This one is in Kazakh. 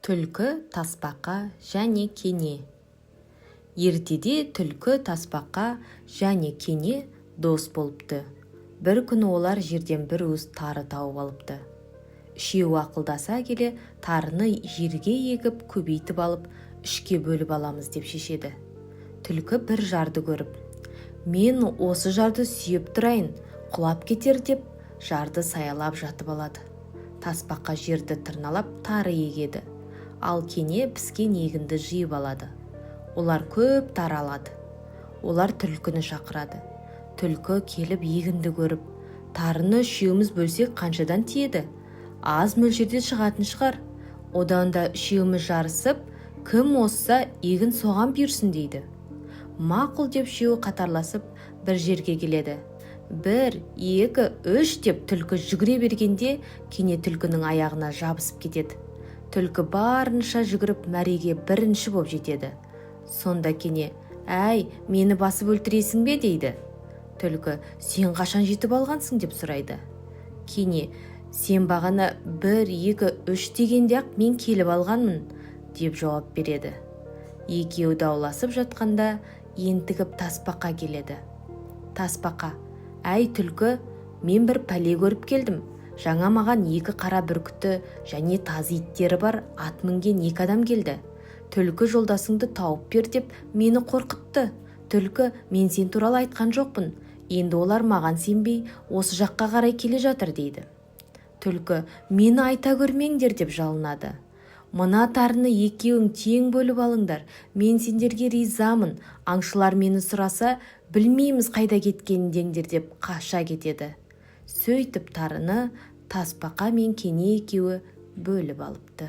Түлкі, тасбақа және кене. Ертеде түлкі, тасбақа және кене дос болыпты. Бір күні олар жерден бір уыс тары тауып алыпты. Үшеуі ақылдаса келе, тарыны жерге егіп көбейтіп алып, үшке бөліп аламыз деп шешеді. Түлкі бір жарды көріп, мен осы жарды сүйеп тұрайын, құлап кетер деп, жарды саялап жатып алады. Тасбақа жерді тырналап тары егеді, ал кене піскен егінді жиып алады. Олар көп тары алады. Олар түлкіні шақырады. Түлкі келіп егінді көріп, тарыны үшеуміз бөлсек, қаншадан тиеді? Аз мөлшерде шығатын шығар. Одан да үшеуміз жарысып, кім озса, егін соған бұйырсын, дейді. Мақұл деп, үшеуі қатарласып бір жерге келеді. Бір, екі, үш деп түлкі жүгіре бергенде, кене түлкінің аяғына жабысып кетеді. Түлкі барынша жүгіріп, мәреге бірінші боп жетеді. Сонда кене: «Әй, мені басып өлтіресің бе?» – дейді. Түлкі: «Сен қашан жетіп алғансың?» – деп сұрайды. Кене: «Сен бағана бір, екі, үш дегенде-ақ мен келіп алғанмын», – деп жауап береді. Екеуі дауласып жатқанда, ентігіп тасбақа келеді. Тасбақа: «Әй, түлкі, мен бір пәле көріп келдім. Жаңа маған екі қара бүркіті және тазы иттері бар ат мінген екі адам келді. Түлкі жолдасыңды тауып бер деп мені қорқытты. Түлкі, мен сен туралы айтқан жоқпын. Енді олар маған сенбей, осы жаққа қарай келе жатыр», – дейді. Түлкі: «Мені айта көрмеңдер», – деп жалынады. «Мына тарыны екеуің тең бөліп алыңдар, мен сендерге ризамын. Аңшылар мені сұраса, білмейміз қайда кеткенін деңдер», – деп қаша кетеді. Сөйтіп тарыны тасбақа мен кене екеуі бөліп алыпты.